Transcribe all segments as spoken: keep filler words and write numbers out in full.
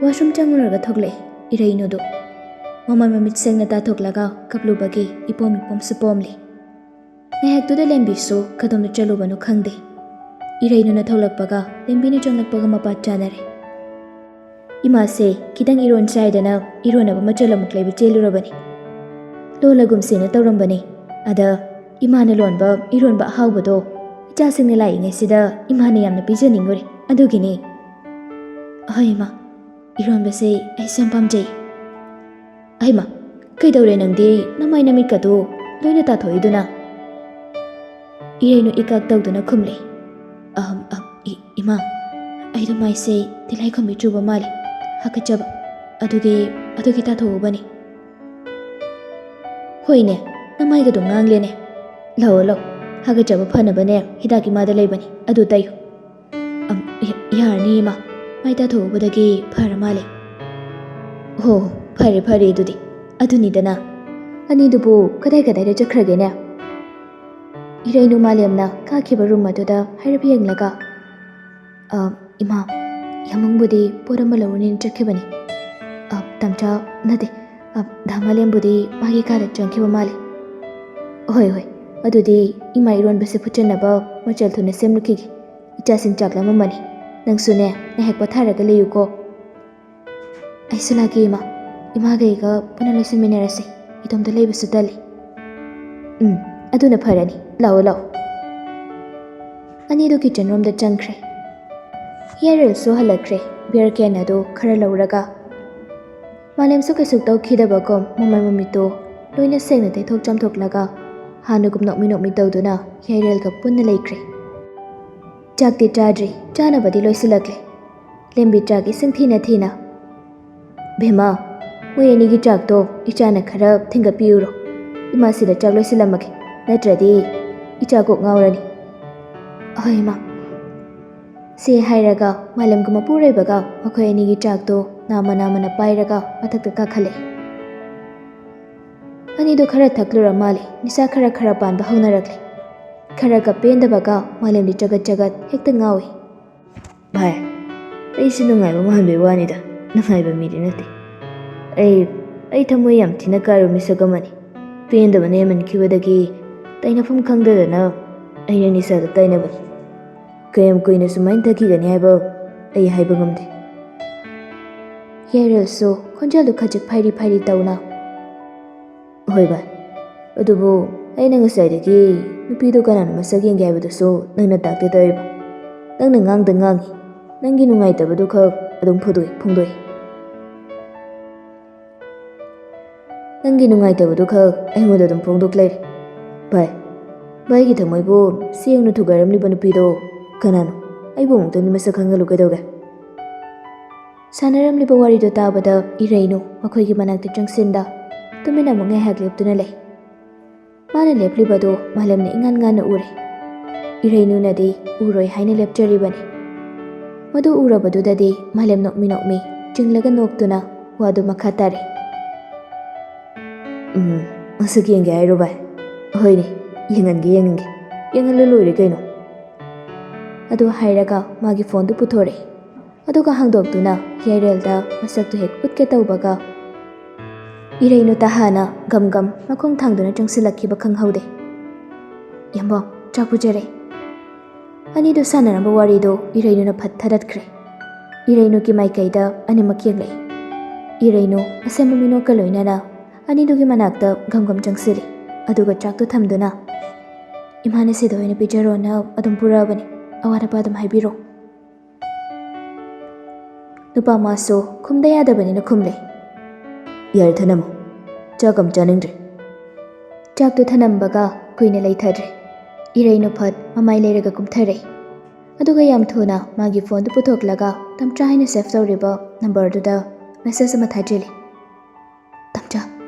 Washroom ꯆꯪꯉꯨꯔꯒ ꯊꯣꯛꯂꯛꯑꯦ ꯏꯔꯩꯅꯨꯗꯨ꯫ ꯃꯃꯥꯏ ꯃꯃꯤꯠ ꯁꯦꯡꯅ ꯇꯥꯊꯣꯛꯂꯒ ꯀꯞꯂꯨꯕꯒꯤ ꯏꯄꯣꯝ ꯏꯄꯣꯝꯁꯨ ꯄꯣꯝꯂꯤ꯫ ꯉꯥꯏꯍꯥꯛꯇꯨꯗ ꯂꯦꯝꯕꯤꯁꯨ ꯀꯗꯣꯝꯗ ꯆꯠꯂꯨꯕꯅꯣ ꯈꯪꯗꯦ꯫ ꯏꯔꯩꯅꯨꯅ ꯊꯣꯛꯂꯛꯄꯒ ꯂꯦꯝꯕꯤꯅ ꯆꯪꯂꯛꯄꯒ ꯃꯄꯥ ꯆꯥꯅꯔꯦ꯫ ꯏꯃꯥꯁꯦ ꯈꯤꯇꯪ ꯏꯔꯣꯟ ꯆꯥꯏꯗꯅ ꯏꯔꯣꯟꯅꯕ ꯃꯆꯜ ꯑꯃꯨꯛ ꯂꯩꯕ ꯆꯦꯜꯂꯨꯔꯕꯅꯤ꯫ ꯂꯣꯜꯂꯒꯨꯝꯁꯦꯅ ꯇꯧꯔꯝꯕꯅꯤ꯫ ꯑꯗ ꯏꯃꯥꯅ ꯂꯣꯟꯕ ꯏꯔꯣꯟꯕ ꯑꯍꯥꯎꯕꯗꯣ ꯏꯆꯥꯁꯤꯡꯅ ꯂꯥꯛꯏꯉꯩꯁꯤꯗ ꯏꯃꯥꯅ ꯌꯥꯝꯅ ꯄꯤꯖꯅꯤꯡꯉꯨꯔꯦ꯫ ꯑꯗꯨꯒꯤꯅꯤ꯫ ꯑꯍꯣꯏ ꯏꯃꯥ, ꯏꯔꯣꯟꯕꯁꯦ ꯑꯩꯁꯨ ꯌꯥꯝ ꯄꯥꯝꯖꯩ꯫ ꯑꯍꯩꯃ, ꯀꯩꯗꯧꯔꯦ ꯅꯪꯗꯤ? ꯅꯃꯥꯏ ꯅꯃꯤꯠꯀꯗꯣ ꯂꯣꯏꯅ ꯇꯥꯊꯣꯛꯏꯗꯨꯅ꯫ ꯏꯔꯩꯅꯨ ꯏꯀꯥꯛ ꯇꯧꯗꯨꯅ ꯈꯨꯝꯂꯦ꯫ "ꯑꯍꯝ, ꯑꯍꯝ, ꯏ-, ꯏꯃꯥ, ꯑꯩꯗꯣ ꯃꯥꯏꯁꯦ ꯇꯤꯜꯍꯥꯏꯈꯨꯝꯕꯤ ꯆꯨꯕ ꯃꯥꯜꯂꯦ, ꯍꯥꯀꯠꯆꯕ꯫ ꯑꯗꯨꯒꯤ, ꯑꯗꯨꯒꯤ ꯇꯥꯊꯣꯛꯎꯕꯅꯤ꯫" "ꯍꯣꯏꯅꯦ, ꯅꯃꯥꯏꯒꯗꯣ ꯉꯥꯡꯂꯦꯅꯦ꯫ ꯂꯧꯑꯣ, ꯂꯧ, ꯍꯥꯀꯠꯆꯕ ꯐꯅꯕꯅꯦ ꯍꯤꯗꯥꯛ ꯏꯃꯥꯗ ꯂꯩꯕꯅꯤ, ꯑꯗꯨ ꯇꯩꯌꯨ꯫" "ꯑꯝ, ꯌꯥ-, ꯌꯥꯔꯅꯤ ꯏꯃꯥ, ꯃꯥꯏ ꯇꯥꯊꯣꯛꯎꯕꯗꯒꯤ ꯐꯔ ꯃꯥꯜꯂꯦ꯫" "ꯍꯣ, ꯐꯔꯦ, ꯐꯔꯦ ꯑꯗꯨꯗꯤ꯫ ꯑꯗꯨꯅꯤꯗꯅ, ꯑꯅꯤꯗꯨꯕꯨ ꯀꯗꯥꯏ ꯀꯗꯥꯏꯗ ꯆꯠꯈ꯭ꯔꯒꯦꯅꯦ?" ꯏꯔꯩꯅꯨ ꯃꯥꯂꯦꯝꯅ ꯀꯥꯈꯤꯕ ꯔꯨꯝ ꯑꯗꯨꯗ ꯍꯥꯏꯔꯞ ꯌꯦꯡꯂꯒ, "ꯑ, ꯏꯃꯥ, ꯌꯥꯃꯪꯕꯨꯗꯤ ꯄꯣꯠ ꯑꯃ ꯂꯧꯔꯨꯅꯦꯅ ꯆꯠꯈꯤꯕꯅꯤ꯫ ꯑ, ꯇꯝꯆꯥ, ꯅꯠꯇꯦ, ꯑ, ꯗꯥ ꯃꯥꯂꯦꯝꯕꯨꯗꯤ ꯃꯥꯒꯤ ꯀꯥꯗ ꯆꯪꯈꯤꯕ ꯃꯥꯜꯂꯦ꯫ ꯍꯣꯏ, ꯍꯣꯏ, ꯑꯗꯨꯗꯤ ꯏꯃꯥ ꯏꯔꯣꯟꯕꯁꯦ ꯐꯨꯠꯆꯟꯅꯕ ꯃꯆꯜ ꯊꯨꯅ ꯁꯦꯝꯂꯨꯈꯤꯒꯦ꯫ ꯏꯆꯥꯁꯤꯡ ꯆꯥꯛ ꯂꯥꯝꯃꯝꯃꯅꯤ꯫ ꯅꯪꯁꯨꯅꯦ, ꯉꯥꯏꯍꯥꯛ ꯄꯣꯊꯥꯔꯒ ꯂꯩꯌꯨꯀꯣ꯫" "ꯑꯩꯁꯨ ꯂꯥꯛꯀꯦ ꯏꯃꯥ꯫ ꯏꯃꯥꯒ ꯑꯩꯒ ꯄꯨꯟꯅ ꯂꯣꯏꯁꯤꯟꯃꯤꯟꯅꯔꯁꯤ꯫ ꯏꯇꯣꯝꯇ ꯂꯩꯕꯁꯨ ꯇꯜꯂꯤ꯫" "ꯎꯝ, ꯑꯗꯨꯅ ꯐꯔꯅꯤ꯫ ꯂꯥꯛꯑꯣ, ꯂꯥꯛꯑꯣ꯫" ꯑꯅꯤꯗꯨ ꯀꯤꯆꯟ ꯔꯣꯝꯗ ꯆꯪꯈ꯭ꯔꯦ꯫ ꯌꯥꯏꯔꯦꯜꯁꯨ ꯍꯜꯂꯛꯈ꯭ꯔꯦ꯫ ꯕꯤꯌꯔ ꯀꯦꯟ ꯑꯗꯨ ꯈꯔ ꯂꯧꯔꯒ꯫ ꯃꯥꯂꯦꯝꯁꯨ ꯀꯩꯁꯨ ꯇꯧꯈꯤꯗꯕꯒꯨꯝ ꯃꯃꯥꯏ ꯃꯃꯤꯠꯇꯨ ꯂꯣꯏꯅ ꯁꯦꯡꯅ ꯇꯩꯊꯣꯛ ꯆꯥꯝꯊꯣꯛꯂꯒ ꯍꯥꯟꯅꯒꯨꯝ ꯅꯣꯛꯃꯤ ꯅꯣꯛꯃꯤ ꯇꯧꯗꯨꯅ ꯌꯥꯏꯔꯦꯜꯒ ꯄꯨꯟꯅ ꯂꯩꯈ꯭ꯔꯦ꯫ ꯆꯥꯛꯇꯤ ꯆꯥꯗ꯭ꯔꯤ, ꯆꯥꯅꯕꯗꯤ ꯂꯣꯏꯁꯤꯜꯂꯛꯂꯦ꯫ ꯂꯦꯝꯕꯤ ꯆꯥꯛ ꯏꯁꯤꯡ ꯊꯤꯅ ꯊꯤꯅ꯫ "ꯚꯦꯃꯥ, ꯃꯣꯏ ꯑꯅꯤꯒꯤ ꯆꯥꯛꯇꯣ ꯏꯆꯥꯅ ꯈꯔ ꯊꯤꯡꯒꯠꯄꯤꯌꯨꯔꯣ? ꯏꯃꯥ ꯁꯤꯗ ꯆꯥꯛ ꯂꯣꯏꯁꯤꯜꯂꯝꯃꯒꯦ, ꯅꯠꯇ꯭ꯔꯗꯤ ꯏꯆꯥ ꯀꯣꯛ ꯉꯥꯎꯔꯅꯤ꯫" "ꯑꯍꯣꯏ ꯏꯃꯥ꯫" ꯁꯤ ꯍꯥꯏꯔꯒ ꯃꯥꯂꯦꯝꯒ ꯃꯄꯨꯔꯣꯏꯕꯒ ꯃꯈꯣꯏ ꯑꯅꯤꯒꯤ ꯆꯥꯛꯇꯣ ꯅꯥꯝꯃ ꯅꯥꯝꯃꯅ ꯄꯥꯏꯔꯒ ꯃꯊꯛꯇ ꯀꯥꯈꯠꯂꯛꯏ꯫ ꯑꯅꯤꯗꯣ ꯈꯔ ꯊꯛꯂꯨꯔ ꯃꯥꯜꯂꯦ, ꯅꯤꯁꯥ ꯈꯔ ꯈꯔ ꯄꯥꯟꯕ ꯍꯧꯅꯔꯛꯂꯦ꯫ ꯈꯔꯒ ꯄꯦꯟꯗꯕꯒ ꯃꯥꯂꯦꯝꯗꯤ ꯆꯒꯠ ꯆꯒꯠ ꯍꯦꯛꯇ ꯉꯥꯎꯏ꯫ "ꯚꯥꯏ, ꯑꯩꯁꯨ ꯅꯨꯡꯉꯥꯏꯕ ꯃꯥꯟꯕꯩ ꯋꯥꯅꯤꯗ꯫ ꯅꯨꯡꯉꯥꯏꯕ ꯃꯤꯗꯤ ꯅꯠꯇꯦ꯫ ꯑꯩ ꯑꯩ ꯊꯃꯣꯏ ꯌꯥꯝ ꯊꯤꯅ ꯀꯥꯏꯕ ꯃꯤꯁꯛ ꯑꯃꯅꯤ꯫ ꯄꯦꯟꯗꯕꯅ ꯍꯦꯟꯃꯟꯈꯤꯕꯗꯒꯤ ꯇꯩꯅꯐꯝ ꯈꯪꯗꯗꯅ ꯑꯩꯅ ꯅꯤꯁꯥꯗ ꯇꯩꯅꯕꯅꯤ꯫ ꯀꯌꯥꯝ ꯀꯨꯏꯅ ꯁꯨꯃꯥꯏꯅ ꯊꯛꯈꯤꯒꯅꯤ ꯍꯥꯏꯕ ꯑꯩ ꯍꯥꯏꯕ ꯉꯝꯗꯦ꯫ ꯌꯥꯏꯔꯦꯜꯁꯨ ꯈꯣꯟꯖꯦꯜꯗꯨ ꯈꯖꯤꯛ ꯐꯥꯏꯔꯤ ꯐꯥꯏꯔꯤ ꯇꯧꯅ, "ꯍꯣꯏ ꯚꯥꯏ, ꯑꯗꯨꯕꯨ ꯑꯩꯅ ꯉꯁꯥꯏꯗꯒꯤ ꯅꯨꯄꯤꯗꯣ ꯀꯅꯥꯅꯣ ꯃꯁꯛ ꯌꯦꯡꯒꯦ ꯍꯥꯏꯕꯗꯨꯁꯨ ꯅꯪꯅ ꯇꯥꯛꯇꯦ ꯇꯧꯔꯤꯕ꯫ ꯅꯪꯅ ꯉꯥꯡꯗ ꯉꯥꯡꯉꯤ, ꯅꯪꯒꯤ ꯅꯨꯡꯉꯥꯏꯇꯕꯗꯨ ꯈꯛ ꯑꯗꯨꯝ ꯐꯣꯡꯗꯣꯛꯏ ꯐꯣꯡꯗꯣꯛꯏ꯫ ꯅꯪꯒꯤ ꯅꯨꯡꯉꯥꯏꯇꯕꯗꯨ ꯈꯛ ꯑꯩꯉꯣꯟꯗ ꯑꯗꯨꯝ ꯐꯣꯡꯗꯣꯛ ꯂꯩꯔꯦ꯫ ꯚꯥꯏ, ꯚꯥꯏꯒꯤ ꯊꯃꯣꯏꯕꯨ ꯁꯦꯡꯅ ꯊꯨꯒꯥꯏꯔꯝꯂꯤꯕ ꯅꯨꯄꯤꯗꯣ ꯀꯅꯥꯅꯣ? ꯑꯩꯕꯨ ꯑꯃꯨꯛꯇꯪꯗꯤ ꯃꯁꯛ ꯈꯪꯍꯜꯂꯨ ꯀꯩꯗꯧꯒꯦ?" ꯁꯥꯟꯅꯔꯝꯂꯤꯕ ꯋꯥꯔꯤꯗꯨ ꯇꯥꯕꯗ ꯏꯔꯩꯅꯨ ꯃꯈꯣꯏꯒꯤ ꯃꯅꯥꯛꯇ ꯆꯪꯁꯤꯟꯗ ꯇꯨꯃꯤꯟꯅ ꯑꯃꯨꯛ ꯉꯥꯏꯍꯥꯛ ꯂꯦꯞꯇꯨꯅ ꯂꯩ꯫ ꯃꯥꯅ ꯂꯦꯞꯂꯤꯕꯗꯨ ꯃꯥꯂꯦꯝꯅ ꯏꯉꯥꯟ ꯉꯥꯟꯅ ꯎꯔꯦ꯫ ꯏꯔꯩꯅꯨꯅꯗꯤ ꯎꯔꯣꯏ ꯍꯥꯏꯅ ꯂꯦꯞꯆꯔꯤꯕꯅꯤ꯫ ꯃꯗꯨ ꯎꯔꯕꯗꯨꯗꯗꯤ ꯃꯥꯂꯦꯝ ꯅꯣꯛꯃꯤ ꯅꯣꯛꯃꯤ ꯆꯤꯡꯂꯒ ꯅꯣꯛꯇꯨꯅ ꯋꯥꯗꯨ ꯃꯈꯥ ꯇꯥꯔꯦ꯫ "ꯎꯝ, ꯃꯁꯛ ꯌꯦꯡꯒꯦ ꯍꯥꯏꯔꯣ ꯚꯥꯏ? ꯍꯣꯏꯅꯦ, ꯌꯦꯡꯍꯟꯒꯦ ꯌꯦꯡꯍꯟꯒꯦ꯫ ꯌꯦꯡꯍꯜꯂ ꯂꯣꯏꯔꯦ ꯀꯩꯅꯣ?" ꯑꯗꯨ ꯍꯥꯏꯔꯒ ꯃꯥꯒꯤ ꯐꯣꯟꯗꯨ ꯄꯨꯊꯣꯔꯛꯏ꯫ ꯑꯗꯨꯒ ꯍꯥꯡꯗꯣꯛꯇꯨꯅ ꯌꯥꯏꯔꯦꯜꯗ ꯃꯁꯛꯇꯨ ꯍꯦꯛ ꯎꯠꯀꯦ ꯇꯧꯕꯒ ꯏꯔꯩꯅꯨ ꯇꯍꯥꯅ ꯒꯝ ꯒꯝ ꯃꯈꯣꯡ ꯊꯥꯡꯗꯨꯅ ꯆꯪꯁꯤꯜꯂꯛꯈꯤꯕ ꯈꯪꯍꯧꯗꯦ꯫ "ꯌꯥꯝꯕꯣ, ꯆꯥꯛ ꯄꯨꯖꯔꯦ꯫" ꯑꯅꯤꯗꯨ ꯁꯥꯟꯅꯔꯝꯕ ꯋꯥꯔꯤꯗꯨ ꯏꯔꯩꯅꯨꯅ ꯐꯠ ꯊꯗꯠꯈ꯭ꯔꯦ꯫ ꯏꯔꯩꯅꯨꯒꯤ ꯃꯥꯏꯀꯩꯗ ꯑꯅꯤꯃꯛ ꯌꯦꯡꯂꯛꯏ꯫ ꯏꯔꯩꯅꯨ ꯑꯁꯦꯝꯕ ꯃꯤꯅꯣꯛꯀ ꯂꯣꯏꯅꯅ ꯑꯅꯤꯗꯨꯒꯤ ꯃꯅꯥꯛꯇ ꯒꯝ ꯒꯝ ꯆꯪꯁꯤꯜꯂꯤ꯫ ꯑꯗꯨꯒ ꯆꯥꯛꯇꯨ ꯊꯝꯗꯨꯅ, "ꯏꯃꯥꯅ ꯁꯤꯗ ꯑꯣꯏꯅ ꯄꯤꯖꯔꯣꯅ ꯑꯗꯨꯝ ꯄꯨꯔꯛꯑꯕꯅꯤ꯫ ꯑꯋꯥꯠ ꯑꯄꯥ ꯑꯗꯨꯝ ꯍꯥꯏꯕꯤꯔꯣ꯫" ꯅꯨꯄꯥ ꯃꯥꯁꯨ ꯈꯨꯝꯗ ꯌꯥꯗꯕꯅꯤꯅ ꯈꯨꯝꯂꯦ꯫ "ꯌꯥꯔꯦ, ꯊꯅꯝꯃꯨ꯫ ꯆꯥꯛ ꯑꯃ ꯆꯥꯅꯤꯡꯗ꯭ꯔꯦ꯫" ꯆꯥꯛꯇꯨ ꯊꯅꯝꯕꯒ ꯀꯨꯏꯅ ꯂꯩꯊꯗ꯭ꯔꯦ꯫ ꯏꯔꯩꯅꯨ ꯐꯠ ꯃꯃꯥꯏ ꯂꯩꯔꯒ ꯀꯨꯝꯊꯔꯛꯏ꯫ ꯑꯗꯨꯒ ꯌꯥꯝ ꯊꯨꯅ ꯃꯥꯒꯤ ꯐꯣꯟꯗꯨ ꯄꯨꯊꯣꯛꯂꯒ ꯇꯝꯆꯥ ꯍꯥꯏꯅ ꯁꯦꯚ ꯇꯧꯔꯤꯕ ꯅꯝꯕꯔꯗꯨꯗ ꯃꯦꯁꯦꯖ ꯑꯃ ꯊꯥꯖꯤꯜꯂꯤ꯫ "ꯇꯝꯆꯥ,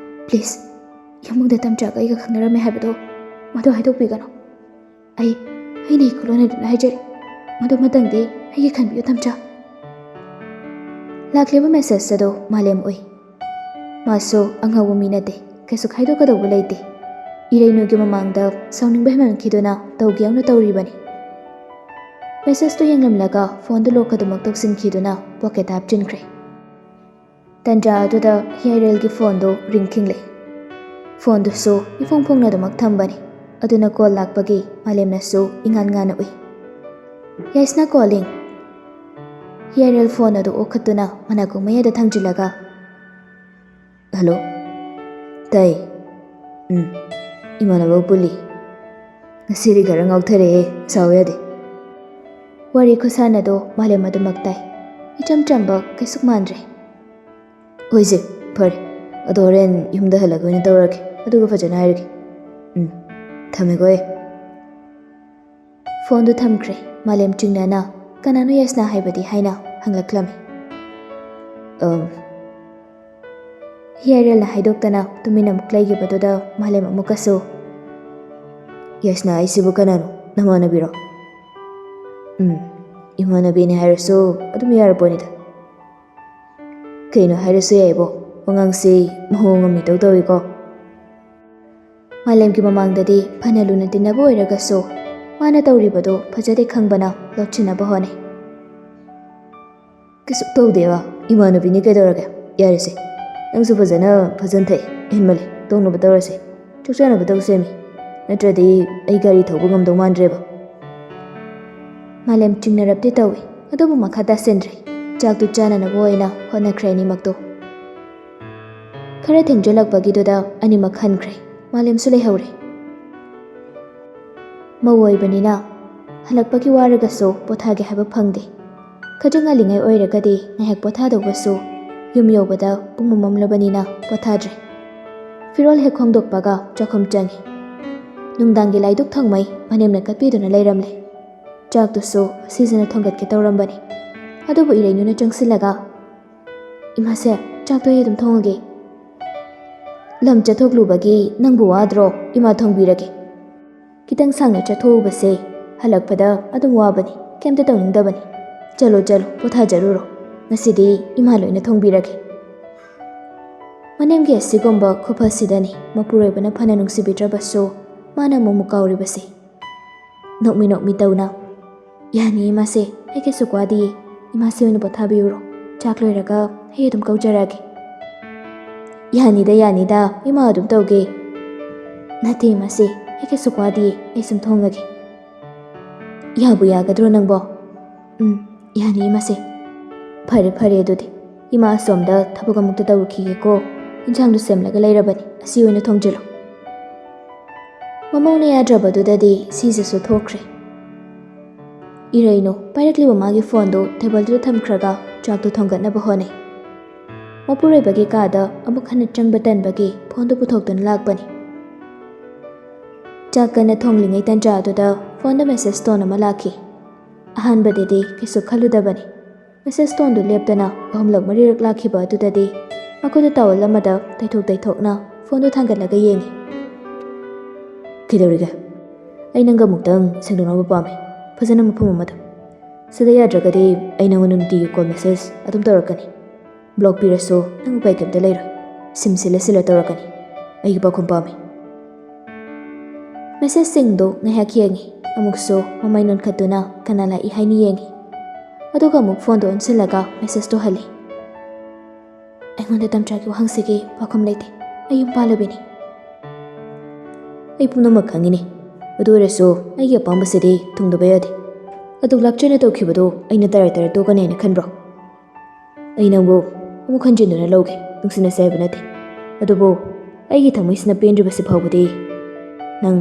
ꯄ꯭ꯂꯤꯖ, ꯏꯃꯨꯡꯗ ꯇꯝꯆꯥꯒ ꯑꯩꯒ ꯈꯪꯅꯔꯝꯃꯦ ꯍꯥꯏꯕꯗꯣ ꯃꯗꯨ ꯍꯥꯏꯗꯣꯛꯄꯤꯒꯅꯨ꯫ ꯑꯩ, ꯑꯩꯅ ꯏꯀꯨ ꯂꯣꯟꯅꯗꯨꯅ ꯍꯥꯏꯖꯔꯤ꯫ ꯃꯗꯨꯃꯇꯪꯗꯤ ꯑꯩꯒꯤ ꯈꯟꯕꯤꯌꯨ ꯇꯝꯆꯥ꯫" ꯂꯥꯛꯂꯤꯕ ꯃꯦꯁꯦꯖ ꯑꯗꯨ ꯃꯥꯂꯦꯝ ꯎꯏ꯫ ꯃꯥꯁꯨ ꯑꯉꯧꯕ ꯃꯤ ꯅꯠꯇꯦ, ꯀꯩꯁꯨ ꯈꯥꯏꯗꯣꯛꯀꯗꯧꯕ ꯂꯩꯇꯦ꯫ ꯏꯔꯩꯅꯨꯒꯤ ꯃꯃꯥꯡꯗ ꯁꯥꯎꯅꯤꯡꯕ ꯍꯦꯟꯃꯟꯈꯤꯗꯨꯅ ꯇꯧꯒꯦ ꯌꯥꯎꯅ ꯇꯧꯔꯤꯕꯅꯤ꯫ ꯃꯦꯁꯦꯖꯇꯨ ꯌꯦꯡꯂꯝꯂꯒ ꯐꯣꯟꯗꯨ ꯂꯣꯛ ꯑꯗꯨꯃꯛ ꯇꯧꯁꯤꯟꯈꯤꯗꯨꯅ ꯄꯣꯀꯦꯠꯇ ꯍꯥꯞꯆꯤꯟꯈ꯭ꯔꯦ꯫ ꯇꯟꯖꯥ ꯑꯗꯨꯗ ꯍꯤꯌꯥꯏꯔꯦꯜꯒꯤ ꯐꯣꯟꯗꯨ ꯔꯤꯡ ꯈꯤꯡꯂꯦ꯫ ꯐꯣꯟꯗꯨꯁꯨ ꯏꯐꯣꯡ ꯐꯣꯡꯅꯗꯃꯛ ꯊꯝꯕꯅꯤ꯫ ꯑꯗꯨꯅ ꯀꯣꯜ ꯂꯥꯛꯄꯒꯤ ꯃꯥꯂꯦꯝꯅꯁꯨ ꯏꯉꯥꯟ ꯉꯥꯟꯅ ꯎꯏ꯫ "Yes, na calling." ꯍꯤꯌꯥꯏꯔꯦꯜ ꯐꯣꯟ ꯑꯗꯨ ꯑꯣꯈꯠꯇꯨꯅ ꯃꯅꯥꯀꯣꯡ ꯃꯌꯥꯗ ꯊꯥꯡꯖꯤꯜꯂꯒ, "ꯍꯜꯂꯣ꯫ ꯇꯥꯏ꯫ ꯎꯝ, ꯏꯃꯥꯟꯅꯕ ꯄꯨꯜꯂꯤ꯫ ꯉꯁꯤꯗꯤ ꯈꯔ ꯉꯥꯎꯊꯔꯦꯍꯦ, ꯁꯥꯎ ꯌꯥꯗꯦ꯫" ꯋꯥꯔꯤ ꯈꯨꯁꯥꯟꯅꯗꯣ ꯃꯥꯂꯦꯝ ꯑꯗꯨꯃꯛ ꯇꯥꯏ꯫ ꯏꯆꯝ ꯆꯝꯕ, ꯀꯩꯁꯨ ꯃꯥꯟꯗ꯭ꯔꯦ꯫ "ꯍꯣꯏꯁꯦ, ꯐꯔꯦ꯫ ꯑꯗꯣ ꯍꯣꯔꯦꯟ ꯌꯨꯝꯗ ꯍꯜꯂꯒ ꯑꯣꯏꯅ ꯇꯧꯔꯒꯦ, ꯑꯗꯨꯒ ꯐꯖꯅ ꯍꯥꯏꯔꯒꯦ꯫ ꯎꯝ, ꯊꯝꯃꯦꯀꯣ ꯑꯩ꯫" ꯐꯣꯟꯗꯨ ꯊꯝꯈ꯭ꯔꯦ꯫ ꯃꯥꯂꯦꯝ ꯆꯤꯡꯅꯅ, "ꯀꯅꯥꯅꯣ ꯌꯥꯏꯁꯅꯥ ꯍꯥꯏꯕꯗꯤ?" ꯍꯥꯏꯅ ꯍꯪꯂꯛꯂꯝꯃꯤ꯫ "ꯑꯝ꯫" ꯍꯤꯌꯥꯏꯔꯦꯜꯅ ꯍꯥꯏꯗꯣꯛꯇꯅ ꯇꯨꯃꯤꯟꯅ ꯑꯃꯨꯛ ꯂꯩꯈꯤꯕꯗꯨꯗ ꯃꯥꯂꯦꯝ ꯑꯃꯨꯛꯀꯁꯨ, "ꯌꯥꯏꯁꯅꯥ ꯍꯥꯏꯁꯤꯕꯨ ꯀꯅꯥꯅꯣ? ꯅꯃꯥꯟꯅꯕꯤꯔꯣ?" "ꯎꯝ, ꯏꯃꯥꯟꯅꯕꯤꯅꯦ ꯍꯥꯏꯔꯁꯨ ꯑꯗꯨꯝ ꯌꯥꯔꯄꯣꯠꯅꯤꯗ꯫ ꯀꯩꯅꯣ ꯍꯥꯏꯔꯁꯨ ꯌꯥꯏꯕꯣ, ꯋꯥꯉꯥꯡꯁꯤ ꯃꯑꯣꯡ ꯑꯃ ꯏꯇꯧ ꯇꯧꯏꯀꯣ꯫" ꯃꯥꯂꯦꯝꯒꯤ ꯃꯃꯥꯡꯗꯗꯤ ꯐꯅ ꯂꯨꯅ ꯇꯤꯟꯅꯕ ꯑꯣꯏꯔꯒꯁꯨ ꯃꯥꯅ ꯇꯧꯔꯤꯕꯗꯨ ꯐꯖꯗꯦ ꯈꯪꯕꯅ ꯂꯧꯁꯤꯟꯅꯕ ꯍꯣꯠꯅꯩ꯫ "ꯀꯩꯁꯨ ꯇꯧꯗꯦꯕ, ꯏꯃꯥꯟꯅꯕꯤꯅꯤ ꯀꯩꯗꯧꯔꯒꯦ? ꯌꯥꯔꯦꯁꯦ, ꯅꯪꯁꯨ ꯐꯖꯅ ꯐꯖꯅ ꯊꯛꯑꯦ, ꯍꯦꯟꯃꯜꯂꯦ, ꯇꯣꯛꯅꯕ ꯇꯧꯔꯁꯦ, ꯆꯥꯛ ꯆꯥꯅꯕ ꯇꯧꯁꯦꯃꯤ, ꯅꯠꯇ꯭ꯔꯗꯤ ꯑꯩ ꯒꯥꯔꯤ ꯊꯧꯕ ꯉꯝꯗꯧ ꯃꯥꯟꯗ꯭ꯔꯦꯕ꯫" ꯃꯥꯂꯦꯝ ꯆꯤꯡꯅꯔꯞꯇꯤ ꯇꯧꯏ, ꯑꯗꯨꯕꯨ ꯃꯈꯥ ꯇꯥꯁꯤꯟꯗ꯭ꯔꯦ꯫ ꯆꯥꯛꯇꯨ ꯆꯥꯅꯅꯕ ꯑꯣꯏꯅ ꯍꯣꯠꯅꯈ꯭ꯔꯦ ꯑꯅꯤꯃꯛꯇꯣ꯫ ꯈꯔ ꯊꯦꯡꯖꯤꯜꯂꯛꯄꯒꯤꯗꯨꯗ ꯑꯅꯤꯃꯛ ꯍꯟꯈ꯭ꯔꯦ꯫ ꯃꯥꯂꯦꯝꯁꯨ ꯂꯩꯍꯧꯔꯦ꯫ ꯃꯧ ꯑꯣꯏꯕꯅꯤꯅ ꯍꯜꯂꯛꯄꯒꯤ ꯋꯥꯔꯒꯁꯨ ꯄꯣꯊꯥꯒꯦ ꯍꯥꯏꯕ ꯐꯪꯗꯦ꯫ ꯈꯔ ꯉꯜꯂꯤꯉꯩ ꯑꯣꯏꯔꯒꯗꯤ ꯉꯥꯏꯍꯥꯛ ꯄꯣꯊꯥꯗꯧꯕꯁꯨ ꯌꯨꯝ ꯌꯧꯕꯗ ꯄꯨꯡ ꯃꯝꯂꯕꯅꯤꯅ ꯄꯣꯊꯥꯗ꯭ꯔꯦ꯫ ꯐꯤꯔꯣꯜ ꯍꯦꯛ ꯍꯣꯡꯗꯣꯛꯄꯒ ꯆꯥꯛꯈꯨꯝ ꯆꯪꯉꯤ꯫ ꯅꯨꯡꯗꯥꯡꯒꯤ ꯂꯥꯏꯗꯨꯛ ꯊꯪꯃꯩ ꯃꯅꯦꯝꯅ ꯀꯠꯄꯤꯗꯨꯅ ꯂꯩꯔꯝꯂꯦ꯫ ꯆꯥꯛꯇꯨꯁꯨ ꯁꯤꯖꯅ ꯊꯣꯡꯒꯠꯀꯦ ꯇꯧꯔꯝꯕꯅꯤ꯫ ꯑꯗꯨꯕꯨ ꯏꯔꯩꯅꯨꯅ ꯆꯪꯁꯤꯜꯂꯒ, "ꯏꯃꯥꯁꯦ, ꯆꯥꯛꯇꯣ ꯑꯩ ꯑꯗꯨꯝ ꯊꯣꯡꯉꯒꯦ꯫" "ꯂꯝ ꯆꯠꯊꯣꯛꯂꯨꯕꯒꯤ ꯅꯪꯕꯨ ꯋꯥꯗ꯭ꯔꯣ? ꯏꯃꯥ ꯊꯣꯡꯕꯤꯔꯒꯦ꯫" "ꯈꯤꯇꯪ ꯁꯥꯡꯅ ꯆꯠꯊꯣꯛꯎꯕꯁꯦ ꯍꯜꯂꯛꯄꯗ ꯑꯗꯨꯝ ꯋꯥꯕꯅꯤ, ꯀꯩꯝꯇ ꯇꯧꯅꯤꯡꯗꯕꯅꯤ꯫ ꯆꯠꯂꯣ, ꯆꯠꯂꯣ, ꯄꯣꯊꯥꯖꯔꯨꯔꯣ꯫ ꯉꯁꯤꯗꯤ ꯏꯃꯥ ꯂꯣꯏꯅ ꯊꯣꯡꯕꯤꯔꯒꯦ꯫" ꯃꯅꯦꯝꯒꯤ ꯑꯁꯤꯒꯨꯝꯕ ꯈꯨꯐꯁꯤꯗꯅꯤ ꯃꯄꯨꯔꯣꯏꯕꯅ ꯐꯅ ꯅꯨꯡꯁꯤꯕꯤꯗ꯭ꯔꯕꯁꯨ ꯃꯥꯅ ꯑꯃꯨꯛ ꯑꯃꯨꯛ ꯀꯥꯎꯔꯤꯕꯁꯦ꯫ ꯅꯣꯛꯃꯤ ꯅꯣꯛꯃꯤ ꯇꯧꯅ, "ꯌꯥꯅꯤ ꯏꯃꯥꯁꯦ, ꯑꯩ ꯀꯩꯁꯨ ꯋꯥꯗꯤꯌꯦ, ꯏꯃꯥꯁꯦ ꯑꯣꯏꯅ ꯄꯣꯊꯥꯕꯤꯌꯨꯔꯣ꯫" ꯆꯥꯛ ꯂꯣꯏꯔꯒ ꯑꯩ ꯑꯗꯨꯝ ꯀꯧꯖꯔꯛꯑꯒꯦ꯫ "ꯌꯥꯅꯤꯗ, ꯌꯥꯅꯤꯗ, ꯏꯃꯥ ꯑꯗꯨꯝ ꯇꯧꯒꯦ꯫" "ꯅꯠꯇꯦ ꯏꯃꯥꯁꯦ, ꯑꯩ ꯀꯩꯁꯨ ꯋꯥꯗꯤꯌꯦ, ꯑꯩ ꯁꯨꯝ ꯊꯣꯡꯉꯒꯦ꯫" "ꯌꯥꯕꯨ ꯌꯥꯒꯗ꯭ꯔꯣ ꯅꯪꯕꯣ?" "ꯎꯝ, ꯌꯥꯅꯤ ꯏꯃꯥꯁꯦ꯫" "ꯐꯔꯦ ꯐꯔꯦ ꯑꯗꯨꯗꯤ, ꯏꯃꯥ ꯑꯁꯣꯝꯗ ꯊꯕꯛ ꯑꯃꯨꯛꯇ ꯇꯧꯔꯨꯈꯤꯒꯦꯀꯣ꯫ ꯏꯟꯁꯥꯡꯗꯨ ꯁꯦꯝꯂꯒ ꯂꯩꯔꯕꯅꯤ, ꯑꯁꯤ ꯑꯣꯏꯅ ꯊꯣꯡꯖꯤꯜꯂꯨ꯫" ꯃꯃꯧꯅ ꯌꯥꯗ꯭ꯔꯕꯗꯨꯗꯗꯤ ꯁꯤꯖꯁꯨ ꯊꯣꯛꯈ꯭ꯔꯦ꯫ ꯏꯔꯩꯅꯨ ꯄꯥꯏꯔꯛꯂꯤꯕ ꯃꯥꯒꯤ ꯐꯣꯟꯗꯨ ꯇꯦꯕꯜꯗꯨꯗ ꯊꯝꯈ꯭ꯔꯒ ꯆꯥꯛꯇꯨ ꯊꯣꯡꯒꯠꯅꯕ ꯍꯣꯠꯅꯩ꯫ ꯃꯄꯨꯔꯣꯏꯕꯒꯤ ꯀꯥꯗ ꯑꯃꯨꯛ ꯍꯟꯅ ꯆꯪꯕ ꯇꯟꯕꯒꯤ ꯐꯣꯟꯗꯨ ꯄꯨꯊꯣꯛꯇꯨꯅ ꯂꯥꯛꯄꯅꯤ꯫ ꯆꯥꯛ ꯀꯟꯅ ꯊꯣꯡꯂꯤꯉꯩ ꯇꯟꯖꯥꯗꯨꯗ ꯐꯣꯟꯗ ꯃꯦꯁꯦꯖ ꯇꯣꯟ ꯑꯃ ꯂꯥꯛꯈꯤ꯫ ꯑꯍꯥꯟꯕꯗꯗꯤ ꯀꯩꯁꯨ ꯈꯜꯂꯨꯗꯕꯅꯤ꯫ ꯃꯦꯁꯦꯖ ꯇꯣꯟꯗꯨ ꯂꯦꯞꯇꯅ ꯑꯍꯨꯝꯂꯛ ꯃꯔꯤꯔꯛ ꯂꯥꯛꯈꯤꯕ ꯑꯗꯨꯗꯗꯤ ꯃꯈꯨꯠꯇ ꯇꯥꯋꯦꯜ ꯑꯃꯗ ꯇꯩꯊꯣꯛ ꯇꯩꯊꯣꯛꯅ ꯐꯣꯟꯗꯨ ꯊꯥꯡꯒꯠꯂꯒ ꯌꯦꯡꯉꯤ꯫ "ꯀꯩꯗꯧꯔꯤꯒꯦ?" "ꯑꯩ ꯅꯪꯒ ꯑꯃꯨꯛꯇꯪ ꯁꯦꯡꯗꯣꯛꯅꯕ ꯄꯥꯝꯃꯤ, ꯐꯖꯅ ꯃꯐꯝ ꯑꯃꯗ꯫ ꯁꯤꯗ ꯌꯥꯗ꯭ꯔꯒꯗꯤ ꯑꯩ ꯅꯪꯉꯣꯟꯗ ꯅꯨꯡꯇꯤꯒꯤ ꯀꯣꯜ ꯃꯦꯁꯦꯖ ꯑꯗꯨꯝ ꯇꯧꯔꯛꯀꯅꯤ꯫ ꯕ꯭ꯂꯣꯛ ꯄꯤꯔꯁꯨ ꯅꯪ ꯎꯄꯥꯏ ꯀꯩꯝꯇ ꯂꯩꯔꯣꯏ꯫ ꯁꯤꯝ ꯁꯤꯜꯂ ꯁꯤꯜꯂ ꯇꯧꯔꯛꯀꯅꯤ꯫ ꯑꯩꯒꯤ ꯄꯥꯎꯈꯨꯝ ꯄꯥꯝꯃꯤ꯫" ꯃꯦꯁꯦꯖꯁꯤꯡꯗꯨ ꯉꯥꯏꯍꯥꯛ ꯌꯦꯡꯉꯤ, ꯑꯃꯨꯛꯁꯨ ꯃꯃꯥꯏ ꯅꯣꯟꯈꯠꯇꯨꯅ ꯀꯅꯥ ꯂꯥꯛꯏ ꯍꯥꯏꯅ ꯌꯦꯡꯉꯤ꯫ ꯑꯗꯨꯒ ꯑꯃꯨꯛ ꯐꯣꯟꯗꯣ ꯑꯣꯟꯁꯤꯜꯂꯒ ꯃꯦꯁꯦꯖꯇꯣ ꯍꯜꯂꯤ꯫ "ꯑꯩꯉꯣꯟꯗ ꯇꯝꯆꯥꯒꯤ ꯋꯥꯍꯪꯁꯤꯒꯤ ꯄꯥꯎꯈꯨꯝ ꯂꯩꯇꯦ꯫ ꯑꯩ ꯌꯨꯝ ꯄꯥꯜꯂꯕꯤꯅꯤ꯫" "ꯑꯩ ꯄꯨꯝꯅꯃꯛ ꯈꯪꯉꯤꯅꯦ꯫ ꯑꯗꯨ ꯑꯣꯏꯔꯁꯨ ꯑꯩꯒꯤ ꯑꯄꯥꯝꯕꯁꯤꯗꯤ ꯊꯨꯡꯗꯕ ꯌꯥꯗꯦ꯫ ꯑꯗꯨꯛ ꯂꯥꯞꯆꯅ ꯇꯧꯈꯤꯕꯗꯨ ꯑꯩꯅ ꯇꯔꯥꯏ ꯇꯔꯥꯏ ꯇꯣꯛꯀꯅꯤ ꯍꯥꯏꯅ ꯈꯟꯕ꯭ꯔꯣ? ꯑꯩ ꯅꯪꯕꯨ ꯑꯃꯨꯛ ꯍꯟꯖꯤꯟꯗꯨꯅ ꯂꯧꯒꯦ, ꯅꯨꯡꯁꯤꯅꯁꯦ ꯍꯥꯏꯕ ꯅꯠꯇꯦ꯫ ꯑꯗꯨꯕꯨ ꯑꯩꯒꯤ ꯊꯃꯣꯏꯁꯤꯅ ꯄꯦꯟꯗ꯭ꯔꯤꯕꯁꯤ ꯐꯥꯎꯕꯗꯤ ꯅꯪ,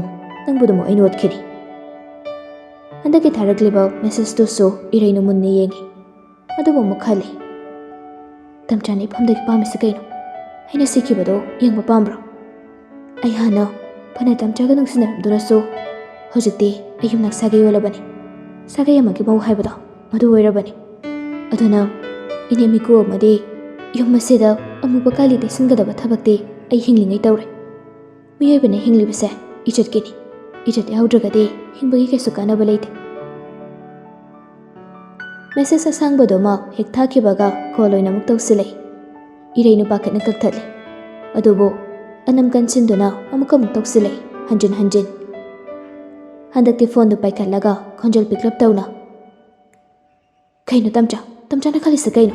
ꯅꯪꯕꯨ ꯑꯗꯨꯃꯛ ꯑꯩꯅ ꯑꯣꯠꯈꯤꯅꯤ꯫" ꯍꯟꯗꯛꯀꯤ ꯊꯥꯔꯛꯂꯤꯕ ꯃꯦꯁꯦꯖꯇꯨꯁꯨ ꯏꯔꯩꯅ ꯃꯨꯟꯅ ꯌꯦꯡꯉꯤ꯫ ꯑꯗꯨꯕꯨ ꯑꯃꯨꯛ ꯈꯜꯂꯤ, "ꯇꯝꯆꯥꯅ ꯏꯐꯝꯗꯒꯤ ꯄꯥꯝꯃꯤꯁꯤ ꯀꯩꯅꯣ? ꯑꯩꯅ ꯁꯤꯈꯤꯕꯗꯣ ꯌꯦꯡꯕ ꯄꯥꯝꯕ꯭ꯔꯣ? ꯑꯩ ꯍꯥꯟꯅ ꯐꯅ ꯇꯝꯆꯥꯒ ꯅꯨꯡꯁꯤꯅꯔꯝꯗꯨꯅꯁꯨ ꯍꯧꯖꯤꯛꯇꯤ ꯑꯩ ꯌꯨꯝꯅꯥꯛ ꯁꯥꯒꯩ ꯑꯣꯜꯂꯕꯅꯤ꯫ ꯁꯥꯒꯩ ꯑꯃꯒꯤ ꯃꯧ ꯍꯥꯏꯕꯗꯣ ꯃꯗꯨ ꯑꯣꯏꯔꯕꯅꯤ꯫ ꯑꯗꯨꯅ ꯏꯅꯦꯝ ꯏꯀꯨ ꯑꯃꯗꯤ ꯌꯨꯝ ꯑꯁꯤꯗ ꯑꯃꯨꯕ ꯀꯥꯂꯤ ꯇꯩꯁꯤꯟꯒꯗꯕ ꯊꯕꯛꯇꯤ ꯑꯩ ꯍꯤꯡꯂꯤꯉꯩ ꯇꯧꯔꯦ꯫ ꯃꯤꯑꯣꯏꯕꯅ ꯍꯤꯡꯂꯤꯕꯁꯦ ꯏꯖꯠꯀꯤꯅꯤ꯫ ꯏꯖꯠ ꯌꯥꯎꯗ꯭ꯔꯒꯗꯤ ꯍꯤꯡꯕꯒꯤ ꯀꯩꯁꯨ ꯀꯥꯟꯅꯕ ꯂꯩꯇꯦ꯫" ꯃꯦꯁꯦꯖ ꯑꯁꯥꯡꯕꯗꯨꯃꯛ ꯍꯦꯛ ꯊꯥꯈꯤꯕꯒ ꯀꯣꯜ ꯑꯣꯏꯅ ꯑꯃꯨꯛ ꯇꯧꯁꯤꯜꯂꯛꯏ꯫ ꯏꯔꯩꯅꯨ ꯄꯥꯈꯠꯅ ꯀꯛꯊꯠꯂꯤ꯫ ꯑꯗꯨꯕꯨ ꯑꯅꯝ ꯀꯟꯁꯤꯟꯗꯨꯅ ꯑꯃꯨꯛ ꯑꯃꯨꯛ ꯇꯧꯁꯤꯜꯂꯛꯏ, ꯍꯟꯖꯤꯟ ꯍꯟꯖꯤꯟ꯫ ꯍꯟꯗꯛꯇꯤ ꯐꯣꯟꯗꯨ ꯄꯥꯏꯈꯠꯂꯒ ꯈꯣꯟꯖꯦꯜ ꯄꯤꯛꯂꯞ ꯇꯧꯅ, "ꯀꯩꯅꯣ ꯇꯝꯆꯥ? ꯇꯝꯆꯥꯅ ꯈꯜꯂꯤꯁꯦ ꯀꯩꯅꯣ?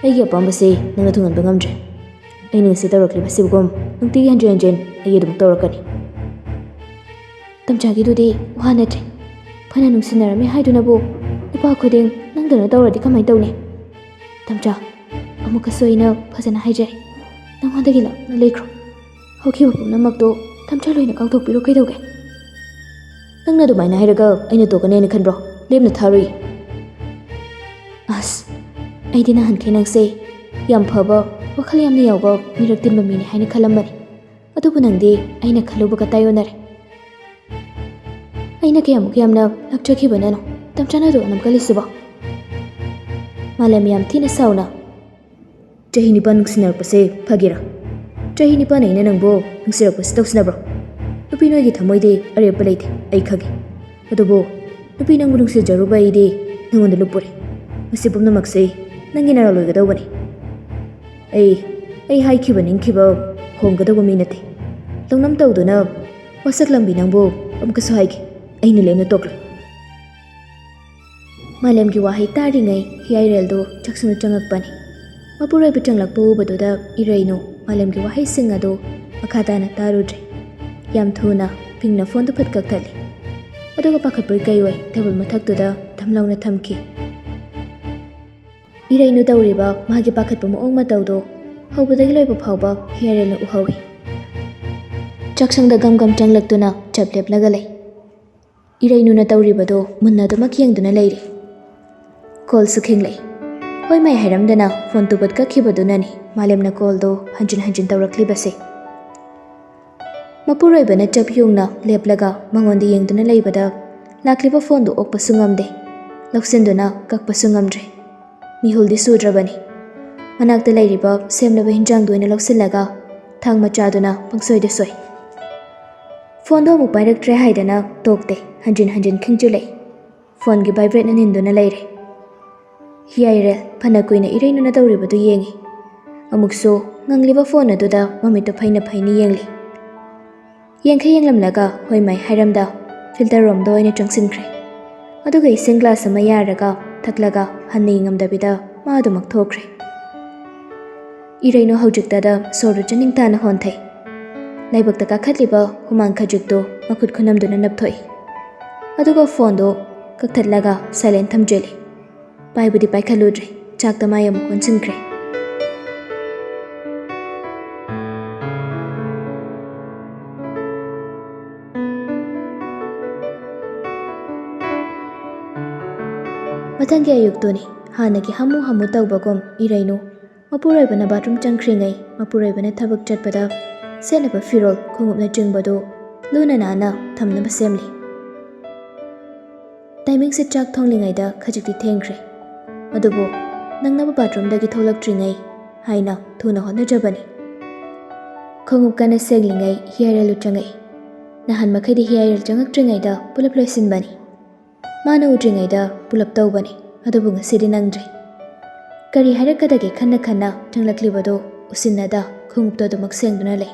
ꯑꯩꯒꯤ ꯑꯄꯥꯝꯕꯁꯤ ꯅꯪꯅ ꯊꯨꯡꯍꯟꯕ ꯉꯝꯗ꯭ꯔꯦ꯫ ꯑꯩꯅ ꯉꯁꯤ ꯇꯧꯔꯛꯂꯤꯕꯁꯤꯒꯨꯝ ꯅꯨꯡꯇꯤꯒꯤ ꯍꯟꯖꯤꯟ ꯍꯟꯖꯤꯟ ꯑꯩꯒꯤ ꯑꯗꯨꯃꯛ ꯇꯧꯔꯛꯀꯅꯤ꯫ ꯇꯝꯆꯥꯒꯤꯗꯨꯗꯤ ꯋꯥ ꯅꯠꯇ꯭ꯔꯦ꯫ ꯐꯅ ꯅꯨꯡꯁꯤꯅꯔꯝꯃꯤ ꯍꯥꯏꯗꯨꯅꯕꯨ ꯅꯨꯄꯥ ꯈꯨꯗꯤꯡ ꯅꯪꯗꯧꯅ ꯇꯧꯔꯗꯤ ꯀꯃꯥꯏꯅ ꯇꯧꯅꯤ? ꯇꯝꯆꯥ, ꯑꯃꯨꯛꯀꯁꯨ ꯑꯩꯅ ꯐꯖꯅ ꯍꯥꯏꯖꯔꯤ, ꯅꯪꯉꯣꯟꯗꯒꯤ ꯂꯥꯞꯅ ꯂꯩꯈ꯭ꯔꯣ꯫ ꯍꯧꯈꯤꯕ ꯄꯨꯝꯅꯃꯛꯇꯣ ꯇꯝꯆꯥ ꯂꯣꯏꯅ ꯀꯥꯎꯊꯣꯛꯄꯤꯔꯣ ꯀꯩꯗꯧꯒꯦ? ꯅꯪꯅ ꯑꯗꯨꯃꯥꯏꯅ ꯍꯥꯏꯔꯒ ꯑꯩꯅ ꯇꯣꯛꯀꯅꯤ ꯍꯥꯏꯅ ꯈꯟꯕ꯭ꯔꯣ? ꯂꯦꯝꯅ ꯊꯥꯔꯨꯏ꯫ ꯑꯁ, ꯑꯩꯗꯤ ꯅꯍꯥꯟꯈꯩ ꯅꯪꯁꯦ ꯌꯥꯝ ꯐꯕ, ꯋꯥꯈꯜ ꯌꯥꯝꯅ ꯌꯥꯎꯕ, ꯃꯤꯔꯛ ꯇꯤꯟꯕ ꯃꯤꯅꯤ ꯍꯥꯏꯅ ꯈꯜꯂꯝꯕꯅꯤ꯫ ꯑꯗꯨꯕꯨ ꯅꯪꯗꯤ ꯑꯩꯅ ꯈꯜꯂꯨꯕꯒ ꯇꯥꯏꯑꯣꯟꯅꯔꯦ꯫ ꯑꯩꯅ ꯀꯌꯥꯃꯨꯛ ꯌꯥꯝꯅ ꯂꯥꯛꯆꯈꯤꯕꯅꯅꯣ ꯇꯝꯆꯥꯅ ꯑꯗꯨ ꯑꯅꯝ ꯀꯜꯂꯤꯁꯤꯕꯣ? ꯃꯥꯂꯦꯝ ꯌꯥꯝ ꯊꯤꯅ ꯁꯥꯎꯅ, "ꯆꯍꯤ ꯅꯤꯄꯥꯟ ꯅꯨꯡꯁꯤꯅꯔꯛꯄꯁꯦ ꯐꯒꯦꯔꯥ? ꯆꯍꯤ ꯅꯤꯄꯥꯟ ꯑꯩꯅ ꯅꯪꯕꯨ ꯅꯨꯡꯁꯤꯔꯛꯄꯁꯤ ꯇꯧꯁꯤꯟꯅꯕ꯭ꯔꯣ? ꯅꯨꯄꯤ ꯅꯣꯏꯒꯤ ꯊꯃꯣꯏꯗꯤ ꯑꯔꯦꯞꯄ ꯂꯩꯇꯦ, ꯑꯩ ꯈꯪꯉꯤ꯫ ꯑꯗꯨꯕꯨ ꯅꯨꯄꯤ ꯅꯪꯕꯨ ꯅꯨꯡꯁꯤꯖꯔꯨꯕ ꯑꯩꯗꯤ ꯅꯪꯉꯣꯟꯗ ꯂꯨꯞꯄꯨꯔꯦ꯫ ꯃꯁꯤ ꯄꯨꯝꯅꯃꯛꯁꯤ ꯅꯪꯒꯤ ꯅꯔꯥꯜ ꯑꯣꯏꯒꯗꯧꯕꯅꯤ꯫ ꯑꯩ, ꯑꯩ ꯍꯥꯏꯈꯤꯕ ꯅꯤꯡꯈꯤꯕ ꯍꯣꯡꯒꯗꯧꯕ ꯃꯤ ꯅꯠꯇꯦ꯫ ꯂꯧꯅꯝ ꯇꯧꯗꯨꯅ ꯋꯥꯁꯛꯂꯝꯕꯤ ꯅꯪꯕꯨ ꯑꯃꯨꯛꯀꯁꯨ ꯍꯥꯏꯒꯦ, ꯑꯩꯅ ꯂꯦꯝꯅ ꯇꯣꯛꯂꯣꯏ꯫" ꯃꯥꯂꯦꯝꯒꯤ ꯋꯥꯍꯩ ꯇꯥꯔꯤꯉꯩ ꯍꯤꯌꯥꯏꯔꯦꯜꯗꯨ ꯆꯥꯛꯁꯪꯗ ꯆꯪꯉꯛꯄꯅꯤ꯫ ꯃꯄꯨꯔꯣꯏꯕ ꯆꯪꯂꯛꯄ ꯎꯕꯗꯨꯗ ꯏꯔꯩꯅꯨ ꯃꯥꯂꯦꯝꯒꯤ ꯋꯥꯍꯩꯁꯤꯡ ꯑꯗꯨ ꯃꯈꯥ ꯇꯥꯅ ꯇꯥꯔꯨꯗ꯭ꯔꯦ꯫ ꯌꯥꯝ ꯊꯨꯅ ꯄꯤꯡꯅ ꯐꯣꯟꯗꯨ ꯐꯠ ꯀꯛꯊꯠꯂꯤ꯫ ꯑꯗꯨꯒ ꯄꯥꯈꯠꯄꯣꯏ ꯀꯩꯑꯣꯏ ꯇꯦꯕꯜ ꯃꯊꯛꯇꯨꯗ ꯊꯝꯂꯧꯅ ꯊꯝꯈꯤ꯫ ꯏꯔꯩꯅꯨ ꯇꯧꯔꯤꯕ ꯃꯥꯒꯤ ꯄꯥꯈꯠꯄ ꯃꯑꯣꯡ ꯃꯇꯧꯗꯣ ꯍꯧꯕꯗꯒꯤ ꯂꯣꯏꯕ ꯐꯥꯎꯕ ꯍꯤꯌꯥꯏꯔꯦꯜꯅ ꯎꯍꯧꯏ꯫ ꯆꯥꯛꯁꯪꯗ ꯒꯝ ꯒꯝ ꯆꯪꯂꯛꯇꯨꯅ ꯆꯞ ꯂꯦꯞꯂꯒ ꯂꯩ꯫ ꯏꯔꯩꯅꯨꯅ ꯇꯧꯔꯤꯕꯗꯨ ꯃꯨꯟꯅ ꯑꯗꯨꯃꯛ ꯌꯦꯡꯗꯨꯅ ꯂꯩꯔꯤ꯫ ꯀꯣꯜꯁꯨ ꯈꯤꯡꯂꯛꯏ꯫ ꯍꯣꯏ ꯃꯥꯏ ꯍꯥꯏꯔꯝꯗꯅ ꯐꯣꯟ ꯇꯨꯕꯠ ꯀꯛꯈꯤꯕꯗꯨꯅꯅꯤ ꯃꯥꯂꯦꯝꯅ ꯀꯣꯜꯗꯣ ꯍꯟꯖꯤꯟ ꯍꯟꯖꯤꯟ ꯇꯧꯔꯛꯂꯤꯕꯁꯦ꯫ ꯃꯄꯨꯔꯣꯏꯕꯅ ꯆꯞ ꯌꯨꯡꯅ ꯂꯦꯞꯂꯒ ꯃꯉꯣꯟꯗ ꯌꯦꯡꯗꯨꯅ ꯂꯩꯕꯗ ꯂꯥꯛꯂꯤꯕ ꯐꯣꯟꯗꯨ ꯑꯣꯛꯄꯁꯨ ꯉꯝꯗꯦ, ꯂꯧꯁꯤꯟꯗꯨꯅ ꯀꯛꯄꯁꯨ ꯉꯝꯗ꯭ꯔꯦ꯫ ꯃꯤꯍꯨꯜꯗꯤ ꯁꯨꯗ꯭ꯔꯕꯅꯤ꯫ ꯃꯅꯥꯛꯇ ꯂꯩꯔꯤꯕ ꯁꯦꯝꯂꯕ ꯍꯤꯟꯖꯥꯡꯗꯨ ꯑꯣꯏꯅ ꯂꯧꯁꯤꯜꯂꯒ ꯊꯥꯡ ꯃꯆꯥꯗꯨꯅ ꯄꯪꯁꯣꯏꯗ ꯁꯣꯏ꯫ ꯐꯣꯟꯗꯣ ꯑꯃꯨꯛ ꯄꯥꯏꯔꯛꯇ꯭ꯔꯦ ꯍꯥꯏꯗꯅ ꯇꯣꯛꯇꯦ, ꯍꯟꯖꯤꯟ ꯍꯟꯖꯤꯟ ꯈꯤꯡꯖꯤꯜꯂꯛꯏ꯫ ꯐꯣꯟꯒꯤ ꯚꯥꯏꯕ꯭ꯔꯦꯠꯅ ꯅꯤꯟꯗꯨꯅ ꯂꯩꯔꯦ꯫ ꯍꯤꯌꯥꯏꯔꯦꯜ ꯐꯅ ꯀꯨꯏꯅ ꯏꯔꯩꯅꯨꯅ ꯇꯧꯔꯤꯕꯗꯨ ꯌꯦꯡꯉꯤ꯫ ꯑꯃꯨꯛꯁꯨ ꯉꯪꯂꯤꯕ ꯐꯣꯟ ꯑꯗꯨꯗ ꯃꯃꯤꯠꯇꯨ ꯐꯩꯅ ꯐꯩꯅ ꯌꯦꯡꯂꯤ꯫ ꯌꯦꯡꯈꯩ ꯌꯦꯡꯂꯝꯂꯒ ꯍꯣꯏ ꯃꯥꯏ ꯍꯥꯏꯔꯝꯗ ꯐꯤꯜꯇꯔ ꯔꯣꯝꯗ ꯑꯣꯏꯅ ꯆꯪꯁꯤꯟꯈ꯭ꯔꯦ꯫ ꯑꯗꯨꯒ ꯏꯁꯤꯡ ꯒ꯭ꯂꯥꯁ ꯑꯃ ꯌꯥꯔꯒ ꯊꯛꯂꯒ ꯍꯟꯅ ꯌꯦꯡꯉꯝꯗꯕꯤꯗ ꯃꯥ ꯑꯗꯨꯃꯛ ꯊꯣꯛꯈ꯭ꯔꯦ꯫ ꯏꯔꯩꯅꯨ ꯍꯧꯖꯤꯛꯇꯗ ꯁꯣꯔꯗꯨ ꯆꯅꯤꯡ ꯇꯥꯅ ꯍꯣꯟꯊꯩ꯫ ꯂꯥꯏꯕꯛꯇ ꯀꯥꯈꯠꯂꯤꯕ ꯍꯨꯃꯥꯡ ꯈꯖꯤꯛꯇꯨ ꯃꯈꯨꯠ ꯈꯨꯅꯝꯗꯨꯅ ꯅꯞꯊꯣꯛꯏ꯫ ꯑꯗꯨꯒ ꯐꯣꯟꯗꯨ ꯀꯛꯊꯠꯂꯒ silent ꯊꯝꯖꯤꯜꯂꯤ꯫ ꯄꯥꯏꯕꯨꯗꯤ ꯄꯥꯏꯈꯠꯂꯨꯗ꯭ꯔꯦ꯫ ꯆꯥꯛꯇ ꯃꯥꯏ ꯑꯃꯨꯛ ꯑꯣꯟꯁꯤꯟꯈ꯭ꯔꯦ꯫ ꯃꯊꯪꯒꯤ ꯑꯌꯨꯛꯇꯨꯅꯤ꯫ ꯍꯥꯟꯅꯒꯤ ꯍꯥꯃꯨ ꯍꯥꯃꯨ ꯇꯧꯕꯒꯨꯝ ꯏꯔꯩꯅꯨ ꯃꯄꯨꯔꯣꯏꯕꯅ bathroom ꯆꯪꯈ꯭ꯔꯤꯉꯩ, ꯃꯄꯨꯔꯣꯏꯕꯅ ꯊꯕꯛ ꯆꯠꯄꯗ ꯁꯦꯠꯅꯕ ꯐꯤꯔꯣꯜ ꯈꯣꯡꯎꯞꯅꯆꯤꯡꯕꯗꯨ ꯂꯨꯅ ꯅꯥꯟꯅ ꯊꯝꯅꯕ ꯁꯦꯝꯂꯤ꯫ Timingꯁꯦ ꯆꯥꯛ ꯊꯣꯡꯂꯤꯉꯩꯗ ꯈꯖꯤꯛꯇꯤ ꯊꯦꯡꯈ꯭ꯔꯦ꯫ ꯑꯗꯨꯕꯨ ꯅꯪꯅꯕ bathroomꯗꯒꯤ ꯊꯣꯛꯂꯛꯇ꯭ꯔꯤꯉꯩ ꯍꯥꯏꯅ ꯊꯨꯅ ꯍꯣꯠꯅꯖꯕꯅꯤ꯫ ꯈꯣꯡꯎꯞ ꯀꯟꯅ ꯁꯦꯡꯂꯤꯉꯩ ꯍꯤꯌꯥꯏꯔꯦꯜꯂꯨ ꯆꯪꯉꯛꯏ꯫ ꯅꯍꯥꯟ ꯃꯈꯩꯗꯤ ꯍꯤꯌꯥꯏꯔꯦꯜ ꯆꯪꯉꯛꯇ꯭ꯔꯤꯉꯩꯗ ꯄꯨꯂꯞ ꯂꯣꯏꯁꯤꯟꯕꯅꯤ꯫ ꯃꯥꯅ ꯎꯗ꯭ꯔꯤꯉꯩꯗ ꯄꯨꯂꯞ ꯇꯧꯕꯅꯤ, ꯑꯗꯨꯕꯨ ꯉꯁꯤꯗꯤ ꯅꯪꯗ꯭ꯔꯦ꯫ ꯀꯔꯤ ꯍꯥꯏꯔꯛꯀꯗꯒꯦ ꯈꯟꯅ ꯈꯟꯅ ꯆꯪꯂꯛꯂꯤꯕꯗꯨ ꯎꯁꯤꯟꯅꯗ ꯈꯣꯡꯎꯞꯇꯨ ꯑꯗꯨꯃꯛ ꯁꯦꯡꯗꯨꯅ ꯂꯩ꯫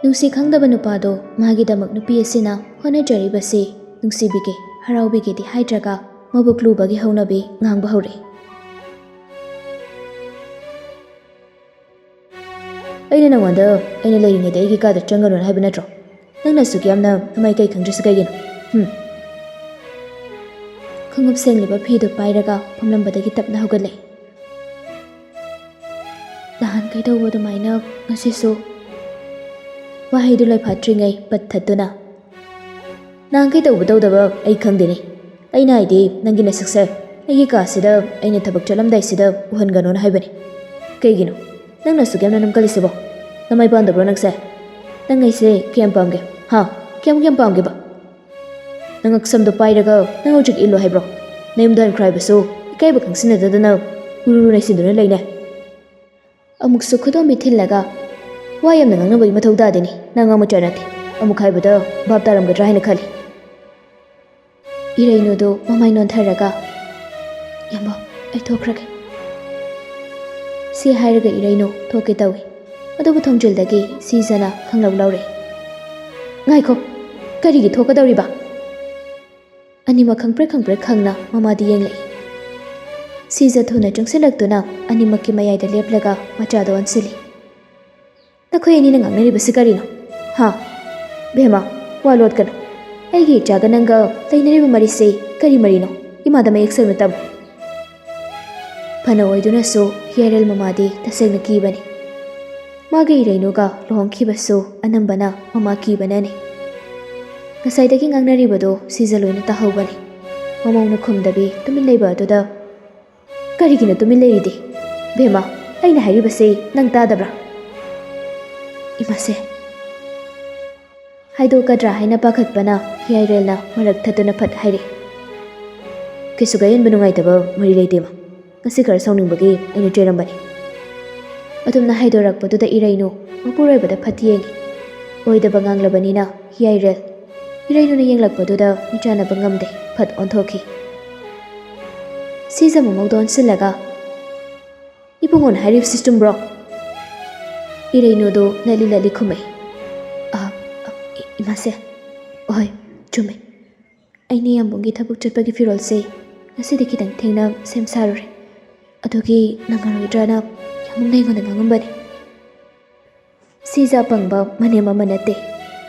ꯅꯨꯡꯁꯤ ꯈꯪꯗꯕ ꯅꯨꯄꯥꯗꯣ ꯃꯥꯒꯤꯗꯃꯛ ꯅꯨꯄꯤ ꯑꯁꯤꯅ ꯍꯣꯠꯅꯖꯔꯤꯕꯁꯤ ꯅꯨꯡꯁꯤꯕꯤꯒꯦ, ꯍꯔꯥꯎꯕꯤꯒꯦꯗꯤ ꯍꯥꯏꯗ꯭ꯔꯒ ꯃꯕꯨꯛ ꯂꯨꯕꯒꯤ ꯍꯧꯅꯕꯤ ꯉꯥꯡꯕ ꯍꯧꯔꯛꯏ꯫ ꯑꯩꯅ ꯅꯉꯣꯟꯗ ꯑꯩꯅ ꯂꯩꯔꯤꯉꯩꯗ ꯑꯩꯒꯤ ꯀꯥꯗ ꯆꯪꯒꯅꯨꯅ ꯍꯥꯏꯕ ꯅꯠꯇ꯭ꯔꯣ? ꯅꯪꯅ ꯑꯁꯨꯛ ꯌꯥꯝꯅ ꯅꯃꯥꯏ ꯀꯩ ꯈꯪꯗ꯭ꯔꯤꯁꯤ ꯀꯩꯒꯤꯅꯣ? ꯍꯨꯝ꯫ ꯈꯣꯡꯎꯞ ꯁꯦꯡꯂꯤꯕ ꯐꯤꯗꯨ ꯄꯥꯏꯔꯒ ꯐꯝꯂꯝꯕꯗꯒꯤ ꯇꯞꯅ ꯍꯧꯒꯠꯂꯦ꯫ ꯅꯍꯥꯟꯈꯩ ꯇꯧꯕ ꯑꯗꯨꯃꯥꯏꯅ ꯉꯁꯤꯁꯨ ꯋꯥꯍꯩꯗꯨ ꯂꯣꯏꯐꯥꯠꯇ꯭ꯔꯤꯉꯩ ꯄꯠ ꯊꯠꯇꯨꯅ, ꯅꯍꯥꯟꯈꯩ ꯇꯧꯕ ꯇꯧꯗꯕ ꯑꯩ ꯈꯪꯗꯦꯅꯦ꯫ ꯑꯩꯅ ꯍꯥꯏꯗꯤ ꯅꯪꯒꯤ ꯅꯁꯛꯁꯦ ꯑꯩꯒꯤ ꯀꯥꯁꯤꯗ ꯑꯩꯅ ꯊꯕꯛ ꯆꯠꯂꯝꯗꯥꯏꯁꯤꯗ ꯎꯍꯟꯒꯅꯣꯅ ꯍꯥꯏꯕꯅꯦ꯫ ꯀꯩꯒꯤꯅꯣ ꯅꯪꯅ ꯑꯁꯨꯛ ꯌꯥꯝꯅ ꯅꯝꯒꯜꯂꯤꯁꯤꯕꯣ? ꯅꯃꯥꯏ ꯄꯥꯟꯗꯕ꯭ꯔꯣ ꯅꯪꯁꯦ? ꯅꯪ ꯑꯩꯁꯦ ꯀꯌꯥꯝ ꯄꯥꯝꯒꯦ? ꯍꯥ? ꯀꯌꯥꯝ ꯀꯌꯥꯝ ꯄꯥꯝꯒꯦꯕ? ꯅꯪ ꯑꯛꯁꯝꯗꯣ ꯄꯥꯏꯔꯒ ꯅꯪ ꯍꯧꯖꯤꯛ ꯏꯜꯂꯣ ꯍꯥꯏꯕ꯭ꯔꯣ? ꯅꯌꯨꯝꯗ ꯍꯟꯈ꯭ꯔꯣ ꯍꯥꯏꯕꯁꯨ ꯏꯀꯥꯏꯕ ꯈꯪꯁꯤꯟꯅꯗꯗꯅ ꯎꯔꯨꯔꯨ ꯅꯩꯁꯤꯟꯗꯨꯅ ꯂꯩꯅꯦ꯫ ꯑꯃꯨꯛꯁꯨ ꯈꯨꯗꯣꯝꯕꯤ ꯊꯤꯜꯂꯒ, ꯋꯥ ꯌꯥꯝꯅ ꯉꯥꯡꯅꯕꯒꯤ ꯃꯊꯧ ꯇꯥꯗꯦꯅꯦ, ꯅꯪ ꯑꯉꯥꯡ ꯃꯆꯥ ꯅꯠꯇꯦ꯫ ꯑꯃꯨꯛ ꯍꯥꯏꯕꯗ ꯚꯥꯞ ꯇꯥꯔꯝꯒꯗ꯭ꯔꯥ ꯍꯥꯏꯅ ꯈꯜꯂꯤ꯫ ꯏꯔꯩꯅꯨꯗꯨ ꯃꯃꯥꯏ ꯅꯣꯟꯊꯔꯒ, "ꯏꯌꯥꯝꯕ, ꯑꯩ ꯊꯣꯛꯈ꯭ꯔꯒꯦ꯫" ꯁꯤ ꯍꯥꯏꯔꯒ ꯏꯔꯩꯅꯨ ꯊꯣꯛꯀꯦ ꯇꯧꯏ꯫ ꯑꯗꯨꯕꯨ ꯊꯣꯡꯖꯤꯜꯗꯒꯤ ꯁꯤꯖꯅ ꯈꯪꯂꯧ ꯂꯧꯔꯛꯏ꯫ "ꯉꯥꯏꯈꯣ, ꯀꯔꯤꯒꯤ ꯊꯣꯛꯀꯗꯧꯔꯤꯕ?" ꯑꯅꯤꯃꯛ ꯈꯪꯄ꯭ꯔꯦꯛ ꯈꯪꯄ꯭ꯔꯦꯛ ꯈꯪꯅ ꯃꯃꯥꯗꯤ ꯌꯦꯡꯂꯛꯏ꯫ ꯁꯤꯖ ꯊꯨꯅ ꯆꯪꯁꯤꯜꯂꯛꯇꯨꯅ ꯑꯅꯤꯃꯛꯀꯤ ꯃꯌꯥꯏꯗ ꯂꯦꯞꯂꯒ ꯃꯆꯥꯗ ꯑꯣꯟꯁꯤꯜꯂꯤ꯫ "ꯅꯈꯣꯏ ꯑꯅꯤꯅ ꯉꯥꯡꯅꯔꯤꯕꯁꯤ ꯀꯔꯤꯅꯣ? ꯍꯥ? ꯕꯦꯝꯃ, ꯋꯥ ꯂꯣꯠꯀꯅꯨ꯫ ꯑꯩꯒꯤ ꯏꯆꯥꯒ ꯅꯪꯒ ꯂꯩꯅꯔꯤꯕ ꯃꯔꯤꯁꯤ ꯀꯔꯤ ꯃꯔꯤꯅꯣ? ꯏꯃꯥꯗ ꯃꯌꯦꯛ ꯁꯦꯡꯅ ꯇꯝꯃꯨ꯫" ꯐꯅ ꯑꯣꯏꯗꯨꯅꯁꯨ ꯍꯤꯌꯥꯏꯔꯦꯜ ꯃꯃꯥꯗꯤ ꯇꯁꯦꯡꯅ ꯀꯤꯕꯅꯤ꯫ ꯃꯥꯒ ꯏꯔꯩꯅꯨꯒ ꯂꯨꯍꯣꯡꯈꯤꯕꯁꯨ ꯑꯅꯝꯕꯅ ꯃꯃꯥ ꯀꯤꯕꯅꯅꯤ꯫ ꯉꯁꯥꯏꯗꯒꯤ ꯉꯥꯡꯅꯔꯤꯕꯗꯨ ꯁꯤꯖ ꯂꯣꯏꯅ ꯇꯥꯍꯧꯕꯅꯤ꯫ ꯃꯃꯧꯅ ꯈꯨꯝꯗꯕꯤ ꯇꯨꯃꯤꯟ ꯂꯩꯕ ꯑꯗꯨꯗ, "ꯀꯔꯤꯒꯤꯅꯣ ꯇꯨꯃꯤꯟ ꯂꯩꯔꯤꯗꯤ? ꯕꯦꯝꯃ, ꯑꯩꯅ ꯍꯥꯏꯔꯤꯕꯁꯤ ꯅꯪ ꯇꯥꯗꯕ꯭ꯔꯥ?" "ꯏꯃꯥꯁꯦ!" ꯍꯥꯏꯗꯣꯛꯀꯗ꯭ꯔꯥ ꯍꯥꯏꯅ ꯄꯥꯈꯠꯄꯅ ꯍꯤꯌꯥꯏꯔꯦꯜꯅ ꯃꯔꯛ ꯊꯠꯇꯨꯅ ꯐꯠ ꯍꯥꯏꯔꯛꯏ꯫ "ꯀꯩꯁꯨ ꯀꯥꯏꯍꯟꯕ ꯅꯨꯡꯉꯥꯏꯇꯕ ꯃꯔꯤ ꯂꯩꯇꯦ, ꯏꯃꯥ꯫ ꯉꯁꯤ ꯈꯔ ꯁꯥꯎꯅꯤꯡꯕꯒꯤ ꯑꯩꯅ ꯆꯦꯔꯝꯕꯅꯤ꯫" ꯑꯗꯨꯝꯅ ꯍꯥꯏꯗꯣꯔꯛꯄꯗꯨꯗ ꯏꯔꯩꯅꯨ ꯃꯄꯨꯔꯣꯏꯕꯗ ꯐꯠ ꯌꯦꯡꯉꯤ꯫ ꯑꯣꯏꯗꯕ ꯉꯥꯡꯂꯕꯅꯤꯅ ꯍꯤꯌꯥꯏꯔꯦꯜ ꯏꯔꯩꯅꯨꯅ ꯌꯦꯡꯂꯛꯄꯗꯨꯗ ꯃꯤꯆꯥꯟꯅꯕ ꯉꯝꯗꯦ, ꯐꯠ ꯑꯣꯟꯊꯣꯛꯈꯤ꯫ ꯁꯤꯖ ꯃꯃꯧꯗ ꯑꯣꯟꯁꯤꯜꯂꯒ, "ꯏꯕꯨꯡꯉꯣꯅ ꯍꯥꯏꯔꯤꯕꯁꯤ ꯆꯨꯝꯕ꯭ꯔꯣ?" ꯏꯔꯩꯅꯨꯗꯨ ꯂꯠꯂꯤ ꯂꯠꯂꯤ ꯈꯨꯝꯃꯛꯏ꯫ "ꯑ, ꯑ, ꯏ-, ꯏꯃꯥꯁꯦ, ꯍꯣꯏ, ꯆꯨꯝꯃꯦ꯫ ꯑꯩꯅ ꯌꯥꯝꯕꯨꯡꯒꯤ ꯊꯕꯛ ꯆꯠꯄꯒꯤ ꯐꯤꯔꯣꯜꯁꯦ ꯉꯁꯤꯗꯤ ꯈꯤꯇꯪ ꯊꯦꯡꯅ ꯁꯦꯝ ꯁꯥꯔꯨꯔꯦ꯫ ꯑꯗꯨꯒꯤ ꯅꯪꯉꯔꯣꯏꯗ꯭ꯔꯅ ꯌꯥꯝꯕꯨꯡꯅ ꯑꯩꯉꯣꯟꯗ ꯉꯥꯡꯉꯝꯕꯅꯦ꯫" ꯁꯤꯖ ꯑꯄꯪꯕ ꯃꯅꯦꯝ ꯑꯃ ꯅꯠꯇꯦ꯫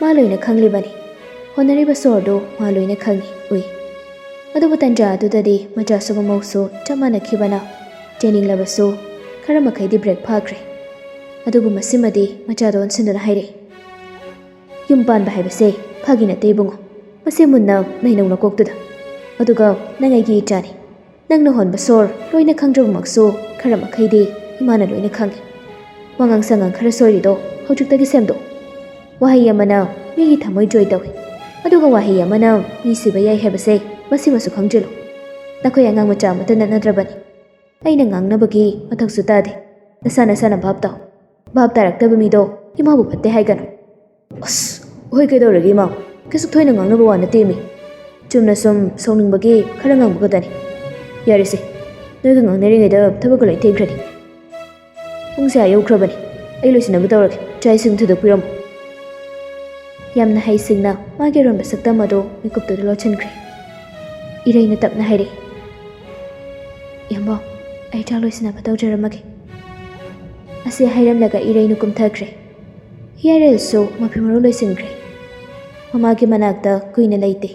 ꯃꯥ ꯂꯣꯏꯅ ꯈꯪꯂꯤꯕꯅꯤ꯫ ꯍꯣꯠꯅꯔꯤꯕ ꯁꯣꯔꯗꯨ ꯃꯥ ꯂꯣꯏꯅ ꯈꯪꯏ, ꯎꯏ꯫ ꯑꯗꯨꯕꯨ ꯇꯟꯖꯥ ꯑꯗꯨꯗꯗꯤ ꯃꯆꯥꯁꯨ ꯃꯃꯧꯁꯨ ꯆꯞ ꯃꯥꯟꯅꯈꯤꯕꯅ ꯆꯦꯟꯅꯤꯡꯂꯕꯁꯨ ꯈꯔ ꯃꯈꯩꯗꯤ ꯕ꯭ꯔꯦꯛ ꯐꯥꯈ꯭ꯔꯦ꯫ ꯑꯗꯨꯕꯨ ꯃꯁꯤꯃꯗꯤ ꯃꯆꯥꯗ ꯑꯣꯟꯁꯤꯟꯗꯨꯅ ꯍꯥꯏꯔꯛꯏ꯫ "ꯌꯨꯝ ꯄꯥꯟꯕ ꯍꯥꯏꯕꯁꯦ ꯐꯥꯒꯤ ꯅꯠꯇꯦ ꯏꯕꯨꯡꯉꯣ꯫ ꯃꯁꯤ ꯃꯨꯟꯅ ꯅꯩꯅꯧ ꯅꯀꯣꯛꯇꯨꯗ꯫ ꯑꯗꯨꯒ ꯅꯪ ꯑꯩꯒꯤ ꯏꯆꯥꯅꯤ꯫ ꯅꯪꯅ ꯍꯣꯟꯕ ꯁꯣꯔ ꯂꯣꯏꯅ ꯈꯪꯗ꯭ꯔꯕꯃꯛꯁꯨ ꯈꯔ ꯃꯈꯩꯗꯤ ꯏꯃꯥꯅ ꯂꯣꯏꯅ ꯈꯪꯏ꯫ ꯋꯥꯉꯥꯡ ꯁꯉꯥꯡ ꯈꯔ ꯁꯣꯏꯔꯤꯗꯣ ꯍꯧꯖꯤꯛꯇꯒꯤ ꯁꯦꯝꯗꯣꯛ꯫ ꯋꯥꯍꯩ ꯑꯃꯅ ꯃꯤꯒꯤ ꯊꯃꯣꯏ ꯖꯣꯏ ꯇꯧꯏ, ꯑꯗꯨꯒ ꯋꯥꯍꯩ ꯑꯃꯅ ꯃꯤ ꯁꯤꯕ ꯌꯥꯏ ꯍꯥꯏꯕꯁꯦ ꯃꯁꯤꯃꯁꯨ ꯈꯪꯖꯤꯜꯂꯨ꯫ ꯅꯈꯣꯏ ꯑꯉꯥꯡ ꯃꯆꯥ ꯑꯃꯠꯇ ꯅꯠꯅꯗ꯭ꯔꯕꯅꯤ꯫ ꯑꯩꯅ ꯉꯥꯡꯅꯕꯒꯤ ꯃꯊꯧꯁꯨ ꯇꯥꯗꯦ꯫ ꯅꯁꯥ ꯅꯁꯥꯅ ꯚꯥꯞ ꯇꯥꯎ꯫ ꯚꯥꯞ ꯇꯥꯔꯛꯇꯕ ꯃꯤꯗꯣ ꯏꯃꯥꯕꯨ ꯐꯠꯇꯦ ꯍꯥꯏꯒꯅꯨ꯫" "ꯑꯁ, ꯍꯣꯏ, ꯀꯩꯗꯧꯔꯒꯦ ꯏꯃꯥ? ꯀꯩꯁꯨ ꯊꯣꯏꯅ ꯉꯥꯡꯅꯕ ꯋꯥ ꯅꯠꯇꯦꯃꯤ꯫ ꯆꯨꯝꯅ ꯁꯨꯝ ꯁꯥꯎꯅꯤꯡꯕꯒꯤ ꯈꯔ ꯉꯥꯡꯕ ꯈꯛꯇꯅꯤ꯫ ꯌꯥꯔꯦꯁꯦ, ꯅꯣꯏꯒ ꯉꯥꯡꯅꯔꯤꯉꯩꯗ ꯊꯕꯛꯀ ꯂꯣꯏ ꯊꯦꯡꯈ꯭ꯔꯅꯤ꯫ ꯄꯨꯡꯁꯦ ꯑꯥ ꯌꯧꯈ꯭ꯔꯕꯅꯤ꯫ ꯑꯩ ꯂꯣꯏꯁꯤꯟꯅꯕ ꯇꯧꯔꯒꯦ꯫ ꯆꯥꯛ ꯏꯁꯤꯡ ꯊꯤꯗꯣꯛꯄꯤꯔꯝꯃꯨ꯫" ꯌꯥꯝꯅ ꯍꯩꯁꯤꯡꯅ ꯃꯥꯒꯤ ꯑꯔꯣꯟꯕ ꯁꯛꯇꯝ ꯑꯗꯨ ꯃꯤꯀꯨꯞꯇꯨꯗ ꯂꯣꯠꯁꯤꯟꯈ꯭ꯔꯦ꯫ ꯏꯔꯩꯅ ꯇꯞꯅ ꯍꯥꯏꯔꯛꯏ, ꯏꯌꯥꯝꯕ, ꯑꯩ ꯆꯥꯛ ꯂꯣꯏꯁꯤꯟꯅꯕ ꯇꯧꯖꯔꯝꯃꯒꯦ꯫ ꯑꯁꯤ ꯍꯥꯏꯔꯝꯂꯒ ꯏꯔꯩꯅꯨ ꯀꯨꯝꯊꯈ꯭ꯔꯦ꯫ ꯍꯤꯌꯥꯔꯦꯜꯁꯨ ꯃꯐꯤ ꯃꯔꯣꯜ ꯂꯣꯏꯁꯤꯟꯈ꯭ꯔꯦ꯫ ꯃꯃꯥꯒꯤ ꯃꯅꯥꯛꯇ ꯀꯨꯏꯅ ꯂꯩꯇꯦ꯫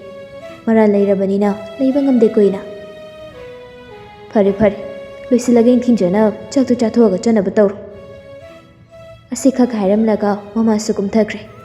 ꯃꯔꯥꯜ ꯂꯩꯔꯕꯅꯤꯅ ꯂꯩꯕ ꯉꯝꯗꯦ ꯀꯨꯏꯅ꯫ ꯐꯔꯦ ꯐꯔꯦ, ꯂꯣꯏꯁꯤꯜꯂꯒ ꯏꯪꯊꯤꯟꯖꯅ ꯆꯥꯛꯇꯨ ꯆꯥꯊꯣꯛꯑꯒ ꯆꯠꯅꯕ ꯇꯧꯔꯣ꯫ ꯑꯁꯤꯈꯛ ꯍꯥꯏꯔꯝꯂꯒ ꯃꯃꯥꯁꯨ ꯀꯨꯝꯊꯈ꯭ꯔꯦ꯫